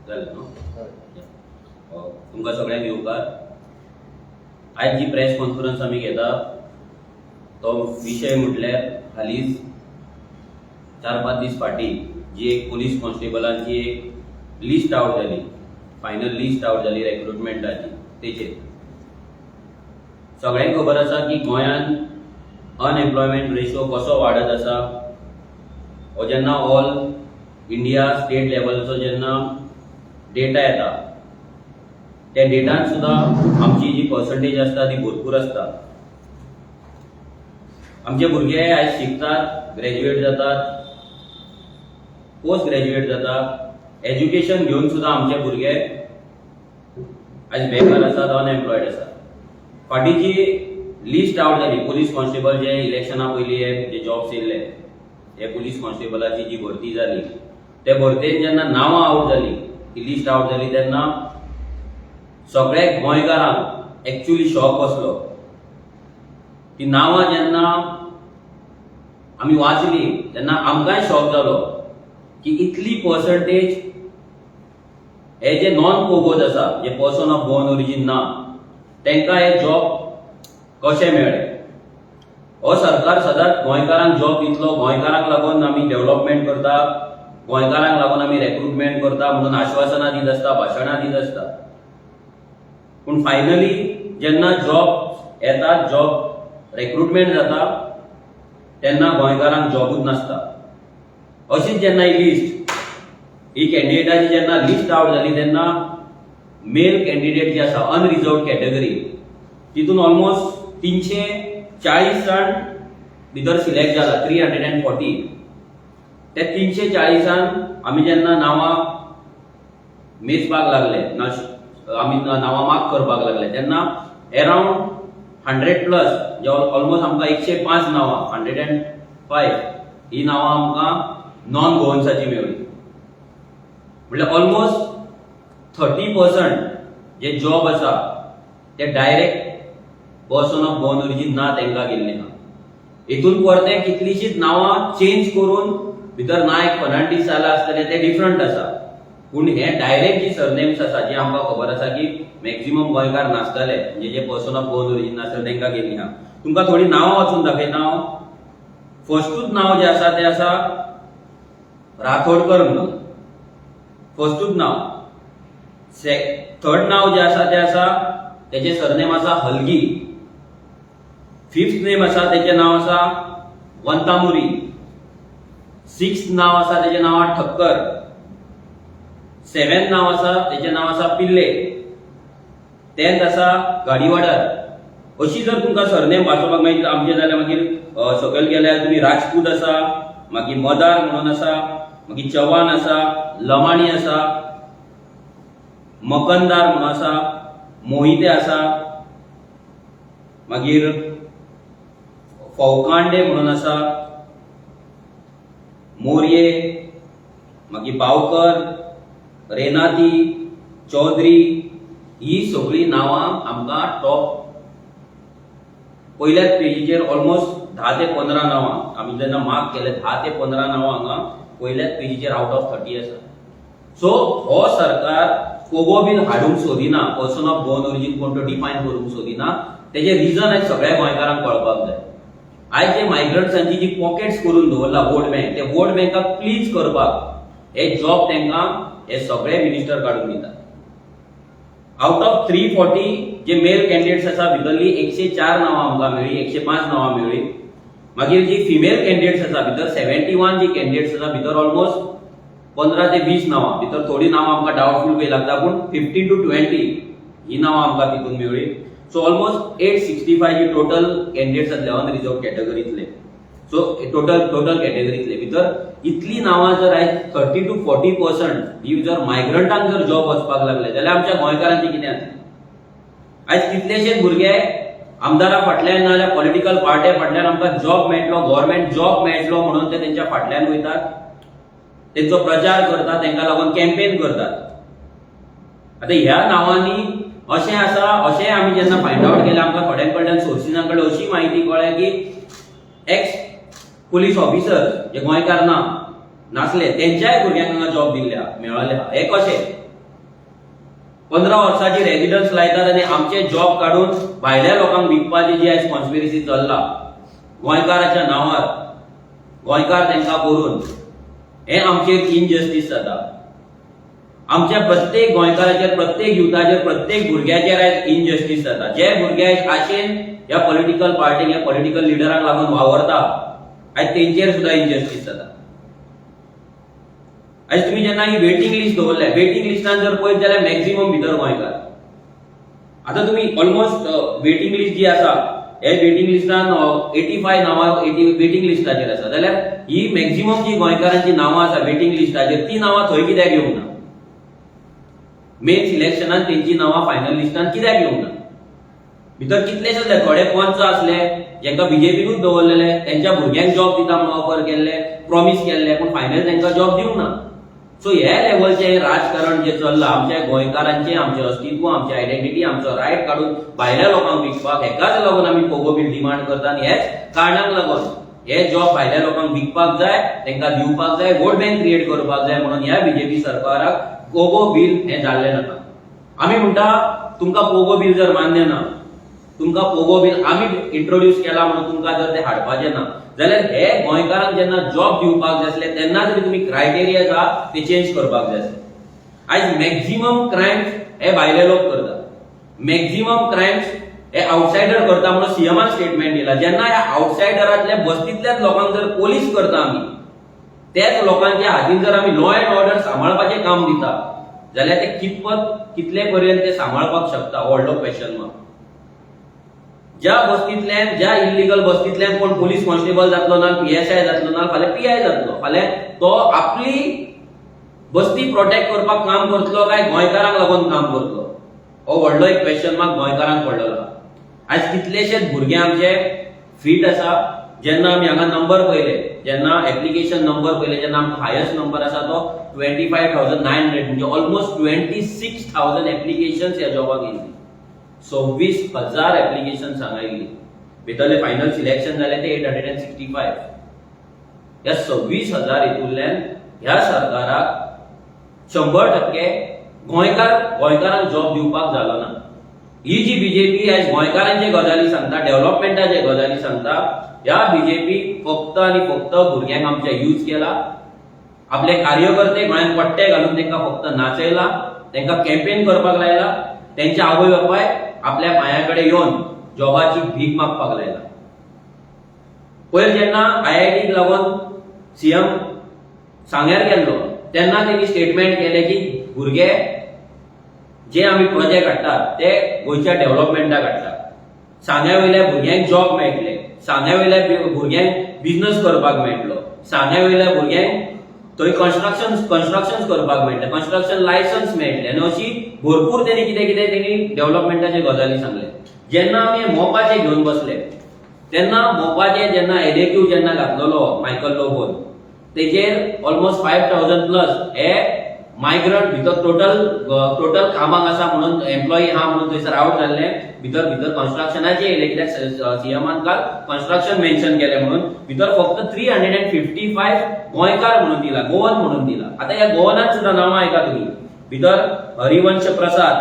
जालें न्हू? तुमकां सगळ्यांक येवकार. आयज जी प्रेस कॉन्फरन्स आमी घेता तो विशय म्हटल्यार हालींच 4-5 दीस फाटीं जी एक पोलीस कॉन्स्टेबलांची एक लिस्ट आवट जाली, फायनल लिस्ट आवट जाली रेक्रुटमेंटाची, तेचेर. सगळ्यांक खबर आसा की गोंयांत अनएम्प्लॉयमेंट रेशो कसो वाडत आसा. हो जेन्ना ऑल इंडिया स्टेट लेवलचो जेन्ना डेटा येता, त्या डेटान सुद्दां आमची जी पर्संटेज आसता ती भरपूर आसता. आमचे भुरगे आयज शिकतात, ग्रॅज्युएट जातात, पोस्ट ग्रॅज्युएट जातात. एज्युकेशन घेवन सुद्दां आमचे भुरगे आयज बेकार आसात, अनएम्प्लॉयड आसात. फाटीं जी लिस्ट आवट जाली पोलीस कॉन्स्टेबल, जे इलेक्शना पयलीं हे जे जॉब्स येयल्ले, हे पोलीस कॉन्स्टेबलाची जी भरती जाली, ते भरतेन जेन्ना नांवां आवट जाली, ती लिस्ट आवट जाली, तेन्ना सगळे गोंयकारांक एक्चुली शॉक बसलो. ती नांवां जेन्ना आमी वाचली तेन्ना आमकांय शॉक जालो की इतली पर्संटेज हे जे नॉन पोगोज आसा, जे पर्सन ऑफ गोवन ओरिजीन ना, तांकां हे जॉब कशे मेळ्ळे. हो सरकार सदांच गोंयकारांक जॉब दितलो, गोंयकारांक लागून आमी डेव्हलपमेंट करता, गोंयकारांक लागून आमी रेक्रुटमेंट करता म्हणून आश्वासनां दीत आसता, भाशणां दीत आसता. पूण फायनली जेन्ना जॉब येता, जॉब रेक्रुटमेंट जाता, तेन्ना गोंयकारांक जॉबूच नासता. अशीच जेन्ना ही लिस्ट, ही कॅन्डिडेटाची जेन्ना लिस्ट आवट जाली, तेन्ना मेल कॅन्डिडेट जे आसा अनरिजर्व कॅटेगरी, तितून ऑलमोस्ट 340 जाण भितर सिलेक्ट जाला, 340. त्या 340न आमी जेन्ना नांवां मेजपाक लागले ना, आमी नांवां मार्क करपाक लागले, तेन्ना एरावंड 100 प्लस, जे ऑलमोस्ट आमकां 105 नांवां, 105 ही नांवां आमकां नॉन गोवन्साची मेवली. म्हणल्यार ऑलमोस्ट 30% जे जॉब आसा ते direct person of Goan origin ना तांकां गेल्ले आहा. हितून परते कितलीशीच नांवां चेंज करून भितर नायक, फर्नांडीस जाला आसतले, ते डिफरंट आसा. पूण हे डायरेक्ट जी सरनेम्स आसा, जी आमकां खबर आसा की मॅक्झिमम गोंयकार नासतले, म्हणजे जे पर्सन ऑफ गोवन ओरिजीन नासतले, तांकां गेल्ली आहा. तुमकां थोडीं नांवां वाचून दाखयता हांव. फर्स्टूच नांव जें आसा तें आसा राठोडकर म्हणून, फर्स्टूच नांव. थर्ड नांव जें आसा तें आसा, तेचें सरनेम आसा हलगी. फिफ्थ नेम आसा, तेचें नांव आसा वंतामुरी. सिक्स्थ नांव आसा, तेचें नांव आसा ठक्कर. सेवेंथ नांव आसा, तेचें नांव आसा पिल्ले. टेंथ आसा गाडीवाडर. अशी जर तुमकां सरनेम वाचोवपाक मागीर आमचें जाल्यार मागीर सकयल गेल्यार तुमी राजपूत आसा, मागीर मदार म्हणून आसा, मागीर चव्हाण आसा, लमाणी आसा, मकंदार म्हणून आसा, मोहिते आसा, मागीर फौकांडे म्हणून आसा, मोरये, मागीर बावकर, रेनाती, चौधरी. ही सगळीं नांवां आमकां टॉप पयल्याच पेजीचेर ऑलमोस्ट 10 ते 15 नांवां, आमी जेन्ना मार्क केले, 10 ते 15 नांवां हांगा पयल्याच पेजीचेर आवट ऑफ 30 आसा. सो हो सरकार पोगो बीन हाडूंक सोदिना, पर्सन ऑफ गोवन ओरिजीन कोण तो डिफायन करूंक सोदिना. तेजें रिजन आयज सगळ्या गोंयकारांक कळपाक जाय. आयज जे मायग्रंट्सांची जी पॉकेट्स करून दवरला वोट बँक, ते वोट बँकाक प्लीज करपाक हे जॉब तांकां हे सगळे मिनिस्टर काडून दितात. आउट ऑफ 340 जे मेल कॅन्डिडेट्स आसा, भितरली 104 नांवां आमकां मेळ्ळी, 105 नांवां मेळ्ळी. मागीर जी फिमेल कॅन्डिडेट्स आसा, भितर 71 जी कॅन्डिडेट्स आसा, भितर ऑलमोस्ट 15 ते 20 नांवां, भितर थोडी नांवां आमकां डावटफूल बी लागता, पूण 15 टू 20 ही नांवां आमकां तितून मेळ्ळी. सो ऑलमोस्ट 865 जी टोटल कॅन्डिडेट्स आसले अनरिजर्व कॅटेगरीतले, सो टोटल टोटल कॅटेगरीतले भितर इतली नांवां जर आयज 30 टू 40% ही जर मायग्रंटांक जर जॉब वचपाक लागले जाल्यार आमच्या गोंयकारांचें कितें जातलें? आयज कितलेशेच भुरगे आमदारा फाटल्यान नाजाल्यार पॉलिटिकल पार्ट्या फाटल्यान, आमकां जॉब मेळटलो, गव्हर्मेंट जॉब मेळटलो म्हणून ते तेंच्या फाटल्यान वयतात, तेंचो प्रचार करतात, तेंकां लागून कॅम्पेन करतात. आतां ह्या नांवांनी अशें आसा, अशें आमी जेन्ना फायंड आवट केलें, आमकां थोड्यां कडल्यान, सोर्सिसां कडल्यान अशी म्हायती कळ्ळ्या की एक्स पुलीस ऑफिसर जे गोंयकार ना. नासले तेंच्याय भुरग्यांक हांगा जॉब दिल्ले आहा, मेळ्ळले आहा. हे कशें 15 वर्साची रेजिडन्स लायतात आनी आमचे जॉब काडून भायल्या लोकांक विकपाची जी आयज कॉन्स्पिरसी चल्ला गोंयकाराच्या नांवार, गोंयकार तांकां करून, हे आमचेर इनजस्टीस जाता. आमच्या प्रत्येक गोंयकाराचेर, प्रत्येक युथाचेर, प्रत्येक भुरग्याचेर आयज इनजस्टीस जाता. जे भुरगे आयज आशेन ह्या पॉलिटिकल पार्टीक, ह्या पॉलिटिकल लिडरांक लागून वावरता, आयज तेंचेर सुद्दां इनजस्टीस जाता. आयज तुमी जेन्ना ही वेटिंग लिस्ट दवरल्या, वेटिंग लिस्टान जर पळयत जाल्यार मॅक्झिमम भितर गोंयकार. आतां तुमी ऑलमोस्ट वेटिंग लिस्ट जी आसा, हे वेटिंग लिस्टान 85 नांवां एटी वेटिंग लिस्टाचेर आसा, जाल्यार ही मॅक्झिमम जी गोंयकारांची नांवां आसा वेटिंग लिस्टाचेर, ती नांवां थंय कित्याक येवंक ना? मेन सिलेक्शनान तेंची नांवां फायनल लिस्टान कित्याक येवंक ना? भितर कितलेशे आसले, थोडे पंच आसले जेंका बीजेपीनूच दवरलेले, तेंच्या भुरग्यांक जॉब दिता म्हणून ऑफर केल्ले, प्रॉमीस केल्ले, पूण फायनल तांकां जॉब दिवंक ना. सो हे लेवलचें राजकारण जें चल्लां, आमच्या गोंयकारांचें, आमचें अस्तित्व, आमची आयडेंटिटी, आमचो रायट काडून भायल्या लोकांक विकपाक, हेकाच लागून आमी पोगो बील डिमांड करता. आनी हेच कारणाक लागून हे जॉब भायल्या लोकांक विकपाक जाय, तांकां दिवपाक जाय, वोट बँक क्रिएट करपाक जाय, म्हणून ह्या बीजेपी सरकाराक पोगो बील हें जाल्लें नाका. आमी म्हणटा, तुमकां पोगो बील जर मान्य ना, तुमकां पोगो बील आमी इंट्रोड्यूस केला म्हणून तुमकां जर ते हाडपाचें ना, जाल्यार हे गोंयकारांक जेन्ना जॉब दिवपाक जाय आसले तेन्ना तरी तुमी क्रायटेरिया आसा ते चेंज करपाक जाय आसले. आयज मॅक्झिमम क्रायम्स हे भायले लोक करतात, मॅक्झिमम क्रायम्स हे आउटसायडर करता म्हणून सीएमान स्टेटमेंट दिला. जेन्ना ह्या आउटसायडरांतल्या बस्तींतल्याच लोकांक जर पोलीस करता आमी, त्याच लोकांच्या हातीन जर आमी लॉ अँड ऑर्डर सांबाळपाचें काम दिता, जाल्यार ते कितपत, कितले पर्यंत ते सांबाळपाक शकता, हो व्हडलो क्वेश्चन मार्क. ज्या बस्तींतल्यान, ज्या इल्लिगल बस्तींतल्यान कोण पोलीस कॉन्स्टेबल जातलो ना, पीएसआय जातलो ना, फाल्यां पीआय जातलो, फाल्यां तो आपली बस्ती प्रोटेक्ट करपाक काम करतलो काय गोंयकारांक लागून काम करतलो, हो व्हडलो एक क्वेश्चन मार्क गोंयकारांक पडलेलो आहा. आयज कितलेशेच भुरगे आमचे फीट आसा. जेन्ना आमी हांगा नंबर पळयले, जेन्ना एप्लिकेशन नंबर पळयले, जेन्ना आमकां हायस्ट नंबर आसा तो 25,900, म्हणजे ऑलमोस्ट 26,000 एप्लिकेशन्स ह्या जॉबाक येयल्ली. 26,000 एप्लिकेशन हांगा येयल्ली. भितरले फायनल सिलेक्शन जाले ते 865. ह्या 26,000 हितूंतल्यान ह्या सरकाराक 100% गोंयकार, गोंयकारांक जॉब दिवपाक जालो ना. ही जी बीजेपी आयज गोंयकारांचे गजाली सांगता, डेव्हलपमेंटाचे गजाली सांगता, ह्या बीजेपी फक्त आनी फक्त भुरग्यांक आमच्या यूज केला. आपले कार्यकर्ते गोंयांत पट्टे घालून तांकां फक्त नाचयला, तांकां कॅम्पेन करपाक लायला, तेंच्या आवय बापाय आपल्या पांया कडेन येवन जॉबाची भीक मागपाक लायला. पयर जेन्ना आयआयटीक लागून सीएम सांग्यार गेल्लो, तेन्ना तेणी स्टेटमेंट केलें की भुरगे जे आमी प्रोजेक्ट हाडटात ते गोंयच्या डेव्हलपमेंटाक हाडटात, सांग्या वयल्या भुरग्यांक जॉब मेळटले, सांग्या वयल्या भुरग्यांक बिझनस करपाक मेळटलो, सांग्या वयल्या भुरग्यांक थंय कन्स्ट्रक्शन करपाक मेळटलें, कन्स्ट्रक्शन लायसन्स मेळटलें, आनी अशी भरपूर तेणी कितें कितें तेणी डेव्हलपमेंटाचे गजाली सांगले. जेन्ना आमी मोपाचे घेवन बसले, तेन्ना मोपाचे जेन्ना एलएक्यू जेन्ना घातलेलो मायकल लोबोन, तेजेर ऑलमोस्ट 5,000 प्लस हे मायग्रंट भितर टोटल टोटल कामाक आसा म्हणून, एम्प्लॉई आहा म्हणून थंयसर आवट जाल्ले. भितर भितर कन्स्ट्रक्शनाचे येयले, कित्याक सीएमान काल कन्स्ट्रक्शन मेन्शन केलें म्हणून. भितर फक्त 355 गोंयकार म्हणून दिला, गोवन म्हणून दिला. आतां ह्या गोवनात सुद्दां नांवां आयका तुमी, भितर हरिवंश प्रसाद,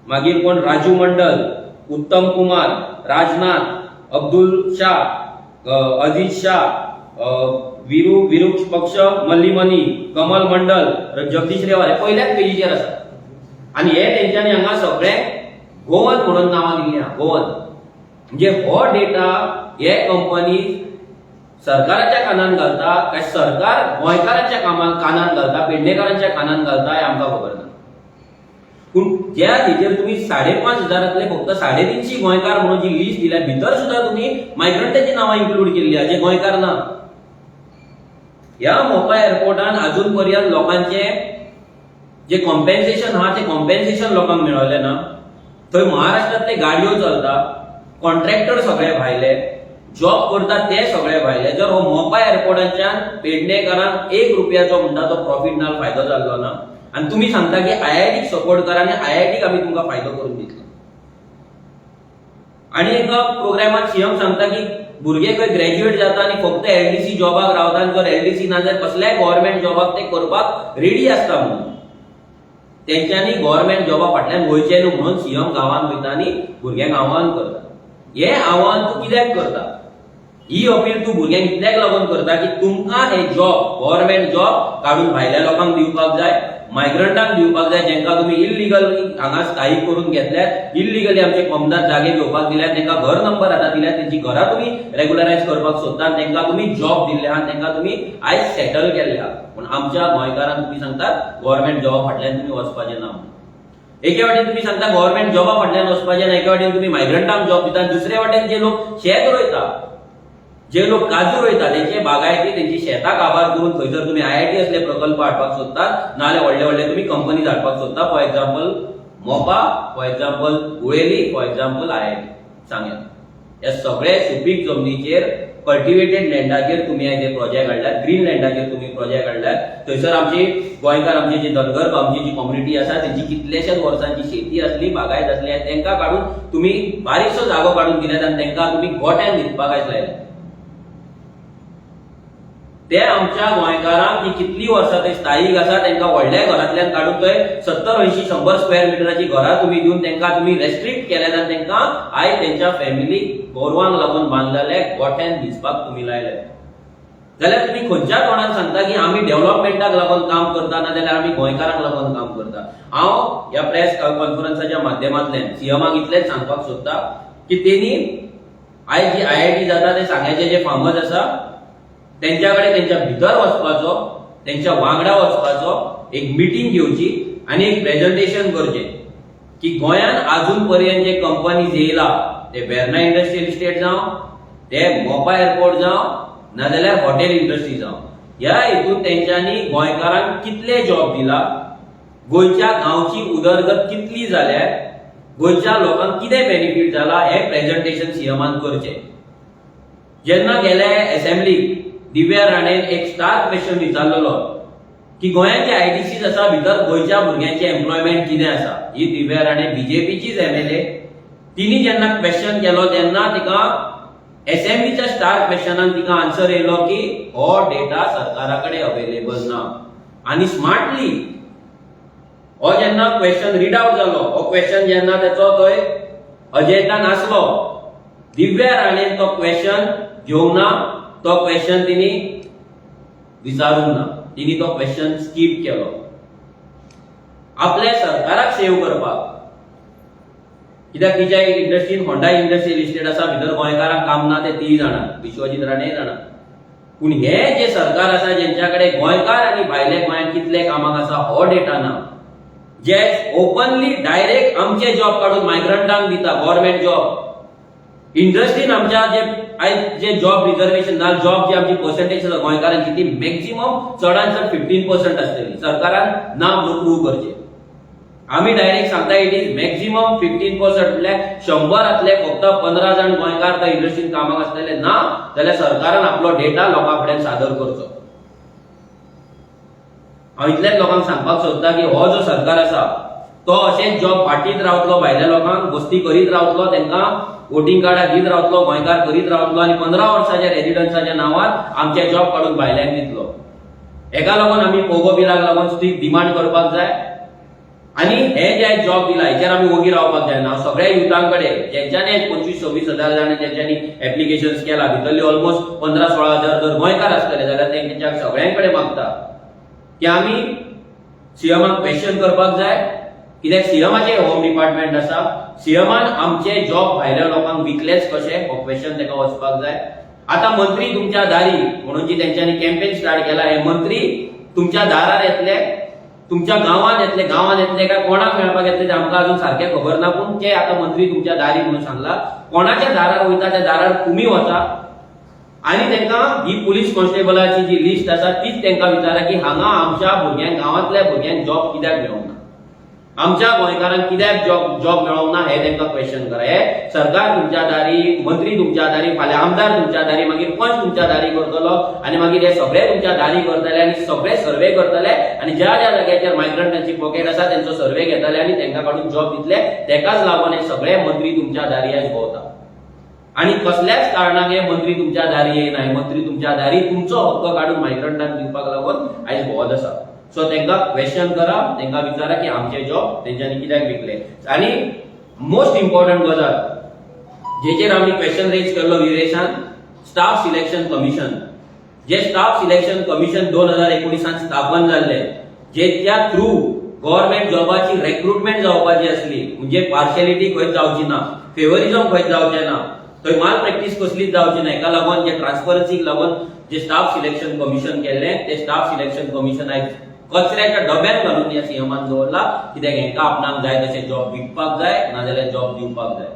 मागीर कोण राजू मंडल, उत्तम कुमार, राजनाथ, अब्दुल शाह, अजीज शाह, विरू विरूक्ष पक्ष मल्लीमनी, कमल मंडल, जगदीश रेवार, हे पयल्याच पेजीचेर आसा. आनी हे तेंच्यांनी हांगा सगळे गोवन म्हणून नांवां दिल्ली आहा. गोवन म्हणजे हो डेटा हे कंपनी सरकाराच्या कानान घालता काय सरकार गोंयकारांच्या कानान घालता, पेडणेकारांच्या कानान घालता, हें आमकां खबर ना. पूण ज्या हेजेर तुमी 5,500तले फक्त 350 गोंयकार म्हणून जी लिस्ट दिल्या, भितर सुद्दां तुमी मायग्रंटाची नांवां इन्क्लूड केल्ली आहा, जे गोंयकार ना. ह्या मोपा एअरपोर्टान अजून पर्यंत लोकांचे जे कॉम्पेन्सेशन आहा ते कॉम्पेन्सेशन लोकांक मेळलें ना. थंय महाराष्ट्रांतले गाडयो चलता, कॉन्ट्रॅक्टर सगळे भायले, जॉब करतात ते सगळे भायले. जर हो मोपा एअरपोर्टाच्यान पेडणेकारांक 1 रुपयाचो म्हणटा तो प्रॉफीट ना, फायदो जाल्लो ना, आनी तुमी सांगता की आयआयटीक सपोर्ट करा आनी आयआयटीक आमी तुमकां फायदो करून दितले. आनी एका प्रोग्रामात सीएम सांगता की भुरगे खंय ग्रॅज्युएट जाता आनी फक्त एलडीसी जॉबाक रावता आनी जर एलडीसी ना जाल्यार कसल्याय गव्हर्मेंट जॉबाक ते करपाक रेडी आसता म्हणून तेंच्यांनी गव्हर्मेंट जॉबा फाटल्यान वयचें न्हू म्हणून सीएम गांवांत वयता आनी भुरग्यांक आव्हान करता. हें आव्हान तूं कित्याक करता? ही अपील तूं भुरग्यांक इतल्याक लागून करता की तुमकां हे जॉब, गव्हर्मेंट जॉब काडून भायल्या लोकांक दिवपाक जाय, मायग्रंटांक दिवपाक जाय, जेंकां तुमी इल्लिगल हांगा स्थायीक करून घेतल्यात, इल्लिगली आमचे कोमदार जागे घेवपाक दिल्यात, तांकां घर नंबर आतां दिल्यात, तेंची घरां तुमी रेगुलरायज करपाक सोदता आनी तांकां तुमी जॉब दिल्ले आहा, तांकां तुमी आयज सेटल केल्ले आहा. पूण आमच्या गोंयकारांक तुमी सांगतात गव्हर्मेंट जॉबा फाटल्यान तुमी वचपाचें ना म्हणून. एके वाटेन तुमी सांगता गव्हर्मेंट जॉबा फाटल्यान वचपाचें ना, एके वाटेन तुमी मायग्रंटांक जॉब दिता आनी दुसरे वाटेन जे लोक शेत रोयता, जे लोक काजू रोयता, तेंचे बागायती, तेंची शेतां काबार करून थंयसर तुमी आयआयटी असले प्रकल्प हाडपाक सोदतात, नाजाल्यार व्हडले व्हडले तुमी कंपनीज हाडपाक सोदता. For example Mopa, for example Guleli, for example IIT सांग्या. ह्या सगळे सुपीक जमनीचेर, कल्टिवेटेड लँडाचेर तुमी आयज हे प्रोजेक्ट हाडल्यात, ग्रीन लँडाचेर तुमी प्रोजेक्ट हाडल्यात. थंयसर आमची गोंयकार, आमची जी धनगर, आमची जी कम्युनिटी आसा, तेंची कितलेशेच वर्सांची शेती आसली, बागायत आसली आनी तेंकां काडून तुमी बारीकसो जागो काडून दिल्यात आनी तेंकां तुमी गोट्यान न्हिदपाक आयज लायले. ते आमच्या गोंयकारांक ही कितली वर्सां थंय स्थायीक आसा, तांकां व्हडल्या घरांतल्यान काडून थंय 70, 80, 100 स्क्वेअर मिटराची घरां तुमी दिवन तांकां तुमी रेस्ट्रिक्ट केल्यात आनी तांकां आयज तेंच्या फॅमिलीक गोरवांक लागून बांदलेल्या गोठ्यान न्हिजपाक तुमी लायले. जाल्यार तुमी खंयच्या तोंडान सांगता की आमी डेव्हलपमेंटाक लागून काम करता, ना जाल्यार आमी गोंयकारांक लागून काम करता? हांव ह्या प्रेस कॉन्फरन्साच्या माध्यमांतल्यान सीएमाक इतलेंच सांगपाक सोदता की तेणी आयज जी आयआयटी जाता ते सांग्याचे जे फार्मर्स आसा तेंच्या कडेन तेंच्या भितर वचपाचो, तेंच्या वांगडा वचपाचो, एक मिटींग घेवची आनी एक प्रेझेंटेशन करचें की गोंयांत अजून पर्यंत जे कंपनीज येयला, ते वेर्ना इंडस्ट्रियल इस्टेट जावं, ते मोपा एअरपोर्ट जावं, नाजाल्यार हॉटेल इंडस्ट्री जावं, ह्या हितून तेंच्यांनी गोंयकारांक कितले जॉब दिला, गोंयच्या गांवची उदरगत कितली जाल्या, गोंयच्या लोकांक कितें बेनिफीट जाला, हें प्रेझेंटेशन सीएमान करचें. जेन्ना गेल्या असेंब्लीक दिव्या राणेन एक स्टार क्वेश्चन विचारलेलो की गोंयांत जे आयडीसीज आसा, भितर गोंयच्या भुरग्यांचे एम्प्लॉयमेंट कितें आसा, ही दिव्या राणे बीजेपीचीच एमएलए. तिणी जेन्ना क्वेश्चन केलो तेन्ना तिका एसेंब्लीच्या स्टार क्वेश्चनाक तिका आन्सर येयलो की हो डेटा सरकारा कडेन अवेलेबल ना. आनी स्मार्टली हो जेन्ना क्वेश्चन रीड आउट जालो, हो क्वेश्चन जेन्ना तेचो थंय अजेंडा नासलो, दिव्या राणेन तो क्वेश्चन घेवंक ना, तो क्वेश्चन तिणी विचारूंक ना, तिणी तो क्वेश्चन स्कीप केलो आपल्या सरकाराक सेव करपाक. कित्याक तिच्या इंडस्ट्रीन होंडा इंडस्ट्रियल इस्टेट आसा, भितर गोंयकारांक काम ना, ते ती जाणा, विश्वजीत राणे जाणा. पूण हे जे सरकार आसा, जेंच्या कडेन गोंयकार आनी भायले गोंयांत कितले कामाक आसा हो डेटा ना, जे ओपनली डायरेक्ट आमचे जॉब काडून मायग्रंटांक दिता गव्हर्मेंट जॉब, इंडस्ट्रीन आमच्या जे आयज जे जॉब रिझर्वेशन ना, जॉब जी आमची पर्सेंटेज आसा गोंयकारांची ती मॅक्झिमम चडान चड 15% आसतली. सरकारान ना म्हणून प्रूव करचें. आमी डायरेक्ट सांगता, it is maximum 15%. म्हटल्यार 100रांतले फक्त 15 जाण गोंयकार त्या इंडस्ट्रीन कामाक आसतले. ना जाल्यार सरकारान आपलो डेटा लोकां फुड्यान सादर करचो. हांव इतलेंच लोकांक सांगपाक सोदता की हो जो सरकार आसा तो अशेंच जॉब वाटीत रावतलो, भायल्या लोकांक वस्ती करीत रावतलो, तांकां वोटींग कार्डां दीत रावतलो, गोंयकार करीत रावतलो आनी 15 वर्साच्या रेजिडन्साच्या नांवार आमचे जॉब काडून भायल्यांक दितलो. हेका लागून आमी पोगो बिलाक लागून स्ट्रीक डिमांड करपाक जाय आनी हे जे जॉब दिला हेचेर आमी ओगी रावपाक जायना. हांव सगळ्या युथां कडेन, जेंच्यांनी 25 26 हजार जाणां जेंच्यांनी एप्लिकेशन्स केला, भितरले ऑलमोस्ट 15 16 हजार जर गोंयकार आसतले जाल्यार तेंच्या सगळ्यां कडेन मागता की आमी सीएमाक क्वेश्चन करपाक जाय. कित्याक सीएमाचे होम डिपार्टमेंट आसा. सीएमान आमचे जॉब भायल्या लोकांक विकलेच कशे, हो क्वेश्चन ताका वचपाक जाय. आतां मंत्री तुमच्या दारी म्हणून जी तेंच्यांनी कॅम्पेन स्टार्ट केला, हे मंत्री तुमच्या दारार येतले, तुमच्या गांवांत येतले. गांवांत येतले काय कोणाक मेळपाक येतले ते आमकां अजून सारकें खबर ना. पूण ते आतां मंत्री तुमच्या दारी म्हणून सांगला, कोणाच्या दारार वयता त्या दारार तुमी वता आनी तांकां ही पुलीस कॉन्स्टेबलाची जी लिस्ट आसा तीच तांकां विचारा की हांगा आमच्या भुरग्यांक, गांवांतल्या भुरग्यांक जॉब कित्याक मेळोंक ना, आमच्या गोंयकारांक कित्याक जॉब मेळोंक ना, हे तांकां क्वेश्चन करा. हे सरकार तुमच्या दारी, मंत्री तुमच्या दारी, फाल्यां आमदार तुमच्या दारी, मागीर पंच तुमच्या दारी करतलो आनी मागीर हे सगळे तुमच्या दारी करतले आनी सगळे सर्वे करतले आनी ज्या ज्या जाग्याचेर मायग्रंटांची पॉकेट आसा तेंचो सर्वे घेतले आनी तांकां काडून जॉब दितले. तेकाच लागून हे सगळे मंत्री तुमच्या दारी आयज भोंवता. आणि कसल्याच कारणाक हे मंत्री तुमच्या दारी येयना. हे मंत्री तुमच्या दारी तुमचो हक्क काडून मायग्रंटांक दिवपाक लागून आयज भोंवत आसा. सो तांकां क्वेश्चन करा, तांकां विचारा की आमचे जॉब तेंच्यांनी कित्याक विकले. आणि मोस्ट इम्पॉर्टंट गजाल जेचेर आमी क्वेश्चन रेज केल्लो विरेशान, स्टाफ सिलेक्शन कमिशन, जे स्टाफ सिलेक्शन कमिशन 2019 स्थापन जाल्ले, जेच्या थ्रू गव्हर्नमेंट जॉबाची रेक्रुटमेंट जावपाची आसली, म्हणजे पार्शलिटी खंयच जावची ना, फेवरिझम खंयच जावचें ना, थंय माल प्रॅक्टीस कसलीच जावची ना, हेका लागून जे ट्रान्सपरन्सीक लागून जे स्टाफ सिलेक्शन कमिशन केल्लें, ते स्टाफ सिलेक्शन कमिशन आयज कचऱ्याच्या डब्यात घालून ह्या सीएमान दवरला, कित्याक हेंकां आपणाक जाय तशें जॉब विकपाक जाय, नाजाल्यार जॉब दिवपाक जाय.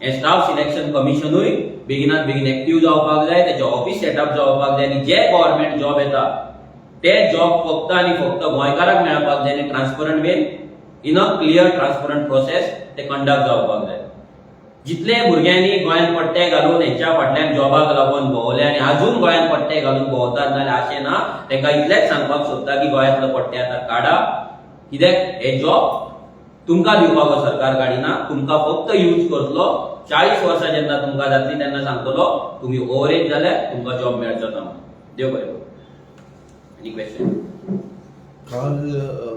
हे स्टाफ सिलेक्शन कमिशनूय बेगिनात बेगीन एक्टीव जावपाक जाय, तेचे ऑफिस सेटअप जावपाक जाय आनी जे गव्हर्नमेंट जॉब येता ते जॉब फक्त आनी फक्त गोंयकाराक मेळपाक जाय आनी transparent way, in a clear transparent process ते कंडक्ट जावपाक जाय. जितले भुरग्यांनी गोंयांत पट्टे घालून हेच्या फाटल्यान जॉबाक लागून भोंवले आनी अजून गोंयांत पट्टे घालून भोंवतात, नाजाल्यार अशें ना, तांकां इतलेंच सांगपाक सोदता की गोंयांतलो पट्टे आतां काडा, कित्याक हे जॉब तुमकां दिवपाक हो सरकार काडिना, तुमकां फक्त यूज करतलो. 40 वर्सां जेन्ना तुमकां जातली तेन्ना सांगतलो, तुमी ओवर एज जाल्यार तुमकां जॉब मेळचो ना म्हणून. देव बरें करूं. Any question? काल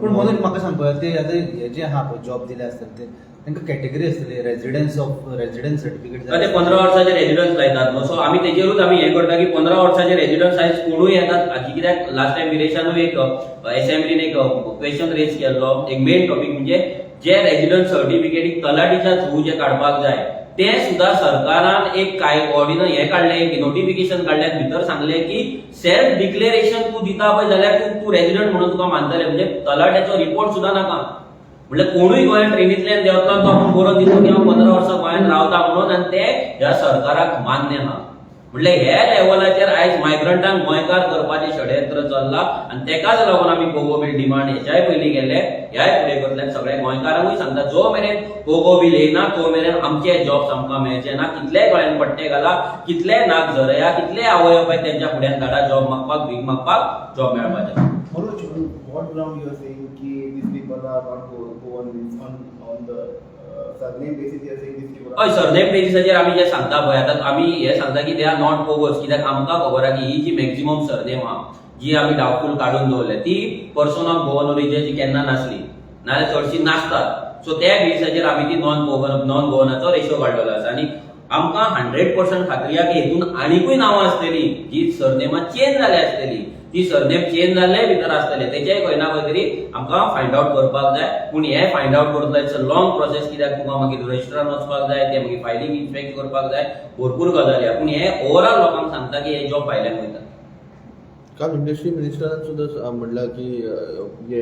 पूण मनोज, म्हाका सांगपा ते आतां हे जे आहा पळय जॉब दिले आसतले ते तांकां कॅटेगरी आसतली, रेजिडन्स ऑफ रेजिडन्स सर्टिफिकेट. ते 15 वर्साचे रेजिडन्स लायतात न्हू, सो आमी तेजेरूच आमी हें करता की 15 वर्साचे रेजिडन्स आयज कोणूय येतात हाची, कित्याक लास्ट टायम विरेशानूय एक असेंब्लीन एक क्वेश्चन रेज केल्लो. एक मेन टॉपीक म्हणजे जे रेजिडन्स सर्टिफिकेट तलाठीच्या थ्रू जे काडपाक जाय, ते सुद्धा सरकारान एक काय ऑर्डिनन्स हे काडले, एक नोटिफिकेशन काडले आनी भितर सांगले की सेल्फ डिक्लेरेशन तूं दिता पळय जाल्यार तूं रेजिडंट म्हणून तुका मानतले. म्हणजे तलाट्याचो रिपोर्ट सुद्धा नाका. म्हणल्यार कोणूय गोंयांत ट्रेनींतल्यान देंवतलो, तो आपूण बरोवन दितलो की हांव 15 वर्सां गोंयांत रावता म्हणून, आनी ते ह्या सरकाराक मान्य आहा. म्हणल्यार ह्या लेवलाचेर आयज मायग्रंटांक गोंयकार करपाचें षडयंत्र चल्लां आनी तेकाच लागून आमी पोगो बील डिमांड हेच्याय पयलीं केले, ह्याय फुडें करतले. आनी सगळ्या गोंयकारांकूय सांगता, जो मेरेन पोगो बील येयना तो मेरेन आमचे जॉब्स आमकां मेळचे ना. कितलेय गोंयांत पट्टे घाला, कितलेय नाक झरया, कितलेय आवय बापाय तेंच्या फुड्यान धाडा जॉब मागपाक, भीक मागपाक, जॉब मेळपाचें ना. Manoj, on what ground you are saying ki these people are not Goan, means on the surname basis you are saying these people हय are? Surname बेसिसाचेर आमी जे सांगता पळय, आतां आमी हे सांगता की they are not Pogos, कित्याक आमकां खबर आहा की ही जी मॅक्झिमम सरनेम आहा जी आमी डावटफूल काडून दवरल्या, ती पर्सन ऑफ गोवन ओरिजिन केन्ना नासली, नाजाल्यार चडशी नासतात. सो त्या बेसिसाचेर आमी ती नॉन गोवन, नॉन गोवनाचो रेशो काडलेलो आसा. आनी आमकां 100% खात्री आहा की हितून आनिकूय नांवां आसतली जी सरनेमां चेंज जाल्या आसतली, ती सरनेम चेंज जाल्ले भितर आसतले, तेचेय खंय ना खंय तरी आमकां फायंड आवट करपाक जाय. पूण हे फायंड आवट करतलो, it's a long process, कित्याक तुका मागीर रजिस्ट्रान वचपाक जाय, ते मागीर फायलींग इन्स्पेक्ट करपाक जाय, भरपूर गजाली आहा. पूण हे ओवरऑल लोकांक सांगता की हे जॉब भायल्यान वयता. काल इंडस्ट्री मिनिस्टरान सुद्दां म्हणलां की हे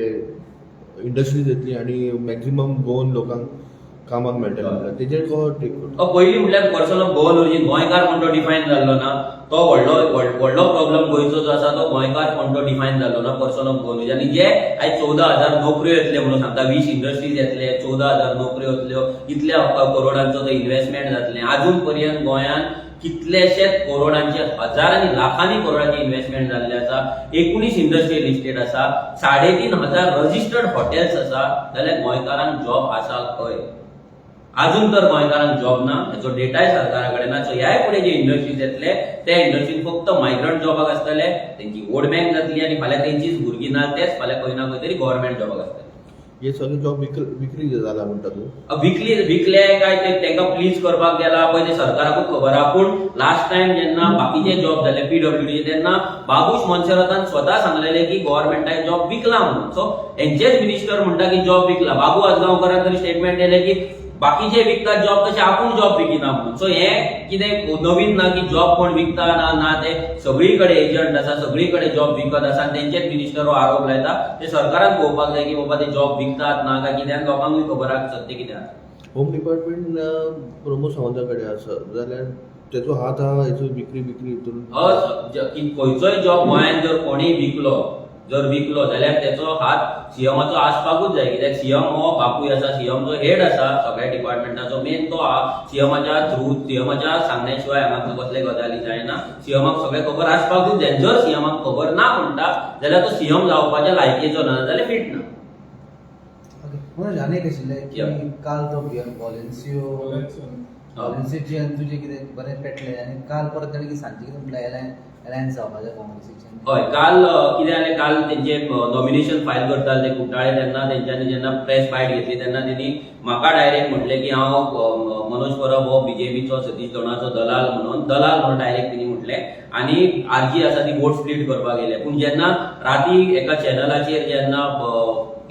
इंडस्ट्रीज येतली आनी मॅक्झिमम गोवन लोकांक कामाक मेळटलें म्हणल्यार तेजेर कसो टेक करता? पयलीं म्हटल्यार पर्सन ऑफ गोवन ओरिजीन, गोंयकार कोण तो डिफायन जाल्लो ना. तो व्हडलो व्हडलो प्रॉब्लम गोंयचो जो आसा, तो गोंयकार कोण तो डिफायन जाल्लो ना, पर्सन ऑफ गोवन ओरिजीन. आनी जे आयज 14,000 नोकऱ्यो येतले म्हणून सांगता, 20 इंडस्ट्रीज येतले, 14,000 नोकऱ्यो येतल्यो, इतल्या करोडांचो तो इन्व्हेस्टमेंट जातलें. अजून पर्यंत गोंयांत कितलेशेच करोडांचे, हजार आनी लाखांनी करोडांचे इन्व्हेस्टमेंट जाल्ले आसा. 19 इंडस्ट्रियल इस्टेट आसा, 3500 रजिस्टर्ड हॉटेल्स आसा, जाल्यार गोंयकारांक जॉब आसा खंय? अजून तर गोंयकारांक जॉब ना, हेचो डेटाय सरकारा कडेन ना. सो ह्याय फुडें जे इंडस्ट्रीज येतले ते इंडस्ट्रीन फक्त मायग्रंट जॉबाक आसतले, तेंची वोट बँक जातली आनी फाल्यां तेंचीच भुरगीं ना, तेच फाल्यां खंय ना खंय तरी गव्हर्मेंट जॉबाक आसतले. हे सगळे जॉब विक्री जाला म्हणटा तूं? विकली, विकले काय ते तांकां प्लीज करपाक गेला पळय, ते सरकाराकूच खबर आहा. पूण लास्ट टायम जेन्ना बाकीचे जॉब जाले पीडब्ल्यूडी, तेन्ना बाबूश मोन्सेरातान स्वता सांगलेले की गव्हर्मेंटान जॉब विकला म्हणून. सो हेंचेच मिनिस्टर म्हणटा की जॉब विकला. बाबू आजगांवकारान तरी स्टेटमेंट दिलें की बाकीचे विकतात जॉब तशें आपूण जॉब विकिना म्हणून. सो हें कितें नवीन ना की जॉब कोण विकता ना ना, ते सगळी कडेन एजंट आसा, सगळी कडेन जॉब विकत आसा आनी तेंचेच मिनिस्टर हो आरोप लायता. ते सरकारान पळोवपाक जाय की बाबा ते जॉब विकतात ना काय कित्याक, लोकांकूय खबर आसा सत्य कितें आसा. होम डिपार्टमेंट प्रमोद सावंता कडेन आसा जाल्यार तेचो हात आहा हेचो विक्री विक्री हितून? की खंयचोय जॉब गोंयांत जर कोणीय विकलो, जर विकलो जाल्यार तेचो हात सीएमाचो आसपाकूच जाय, कित्याक सीएम हो बापूय आसा, सीएम जो हेड आसा सगळ्या डिपार्टमेंटाचो, मेन तो आहा. सीएमाच्या थ्रू, सीएमाच्या सांगण्या शिवाय हांगा कसले गजाली जायना. सीएमाक सगळें खबर आसपाकूच जाय. जर सीएमाक खबर ना म्हणटा जाल्यार तो सीएम जावपाच्या लायकीचो ना, जाल्यार फिट ना. ओके, मनोज, आनी एक आशिल्लें की Yeah. काल तो वॉलेन्सियो ऑलेन्सीचे आनी तुजें कितें बरें पेटलें आनी काल परत ताणें कितें सांजचें कितें म्हटलें एलायन्स जावपाचें काँग्रेसीचें. हय, काल कितें जालें, काल तेंचे नॉमिनेशन फायल करताले ते कुट्टाळे, तेन्ना तेंच्यांनी जेन्ना प्रेस बायट घेतली तेन्ना तेणी म्हाका डायरेक्ट म्हटलें की हांव मनोज परब हो बीजेपीचो सतीश दोणाचो दलाल म्हणून, दलाल म्हणून डायरेक्ट तेणी म्हटलें आनी आरजी आसा ती वोट स्प्लीट करपाक गेले. पूण जेन्ना राती एका चॅनलाचेर जेन्ना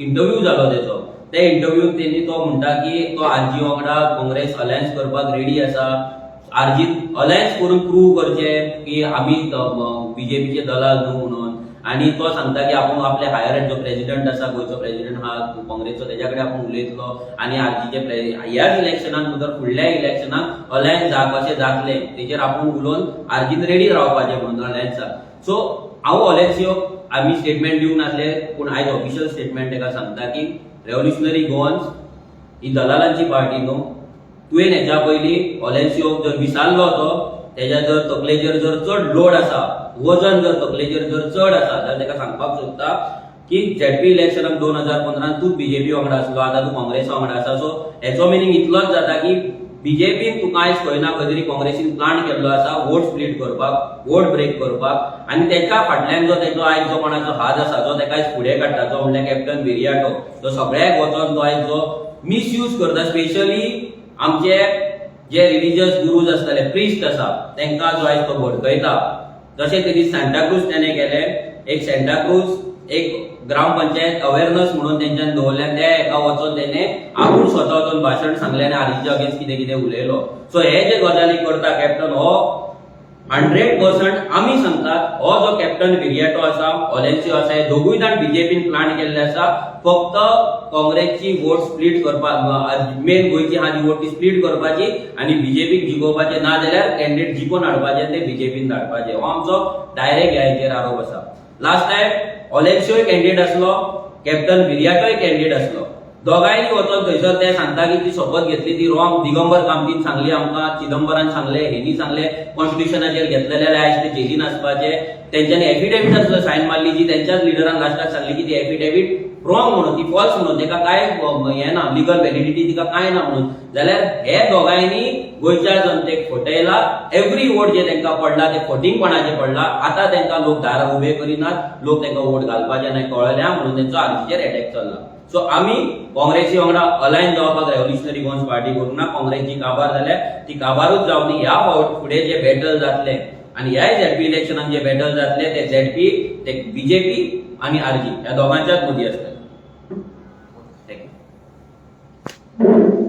इंटरव्यू जालो तेजो, त्या इंटरव्यूत तेणी तो म्हणटा की तो आरजी वांगडा काँग्रेस अलायन्स करपाक रेडी आसा, आरजीन अलायन्स करून प्रूव करचें की आमी बीजेपीचे दलाल न्हू म्हणून. आनी तो सांगता की आपूण आपले हायर जो प्रेजिडंट आसा, गोंयचो प्रेजिडंट आहा काँग्रेसचो, तेज्या कडेन आपूण उलयतलो आनी आरजीचे ह्याच इलेक्शनाक न्हू तर फुडल्या इलेक्शनाक अलायन्स कशें जातलें तेजेर आपूण उलोवन आरजीन रेडी रावपाचें म्हणून अलायन्साक. सो हांव ऑलेन्सियो आमी स्टेटमेंट दिवंक नासले, पूण आयज ऑफिशियल स्टेटमेंट तेका सांगता की रेव्होल्युशनरी गोवन्स ही दलालांची पार्टी न्हू. तुवें हेच्या पयलीं ऑलेन्सियोक जर विसारलो तो तेज्या जर तकलेचेर जर चड लोड आसा, वजन जर तकलेचेर जर चड आसा जाल्यार तेका सांगपाक सोदता की झेडपी इलेक्शनाक 2015 तूं बीजेपी वांगडा आसलो, आतां तूं काँग्रेसा वांगडा आसा. सो हेचो मिनींग इतलोच जाता की बीजेपीन तुका आयज खंय ना खंय तरी काँग्रेसीन प्लान केल्लो आसा वोट स्प्लीट करपाक, वोट ब्रेक करपाक. आनी तेच्या फाटल्यान जो तेजो आयज जो कोणाचो हात आसा, जो तेका आयज फुडें काडटा, जो म्हणल्यार कॅप्टन विरियाटो, जो सगळ्याक वचोन तो आयज जो मिसयूज करता, स्पेशली आमचे जे रिलिजियस गुरूज आसतले, प्रिस्ट आसा, तांकां जो आयज तो भडकयता. जशें तेणी सांताक्रूज तेणे केले, एक सांताक्रूज एक ग्रामपंचायत अवेरनस म्हणून तेंच्यान दवरलें आनी त्या हेका वचोन तेणे आपूण स्वता वचोन भाशण सांगलें आनी आरजीच्या अगेन्स्ट कितें कितें उलयलो. सो हे जे गजाली करता कॅप्टन, हो 100% आमी सांगतात, हो जो कॅप्टन विरियाटो आसा, ऑलेन्सियो आसा, हे दोगूय जाण बीजेपीन प्लान केल्ले आसा फक्त काँग्रेसची वोट स्प्लीट करपाक. मेन गोंयची आहा ती वोट ती स्प्लीट करपाची आनी बीजेपीक जिखोवपाचे, ना जाल्यार कॅन्डिडेट जिखोवन हाडपाचे आनी ते बीजेपीन धाडपाचे. हो आमचो डायरेक्ट ह्या हेचेर आरोप आसा. लास्ट टायम ऑलेन्सियोय कॅन्डिडेट आसलो, कॅप्टन विरियाटोय कॅन्डिडेट आसलो, दोगांयनी वचोन थंयसर ते सांगता की ती शपथ घेतली ती रॉंग, दिगंबर कामतीन सांगली आमकां, चिदंबरान सांगले, हेनी सांगले, कॉन्स्टिट्युशनाचेर घेतलेले जाल्यार आयज ते जेलीन आसपाचे. तेंच्यांनी एफिडेवीट सुद्दां सायन मारली जी तेंच्याच लिडरान लास्टाक सांगली की ती एफिडेवीट रॉंग म्हणून, ती फॉल्स म्हणून, तेका काय हें ना, लिगल व्हॅलिडिटी तिका काय ना म्हणून. जाल्यार हे दोगांयनी गोंयच्या जनतेक फटयला. एवरी वोट जे तांकां पडला ते फटींगपणाचे पडला. आतां तांकां लोक दारार उबे करिनात, लोक तांकां वोट घालपाचे नाय कळ्ळ्या म्हणून तेंचो आरजीचेर एटॅक चल्ला. सो आमी काँग्रेसी वांगडा अलायन जावपाक रेव्होल्युशनरी गोवन्स पार्टी करूंक ना. काँग्रेस जी काबार जाल्या ती काबारूच जावनी. ह्या फावट फुडें जे बॅटल जातले आनी ह्याय झेडपी इलेक्शनाक जे बॅटल जातले ते झेडपी, ते बीजेपी आनी आरजी ह्या दोगांच्याच मदीं आसतले. Thank you.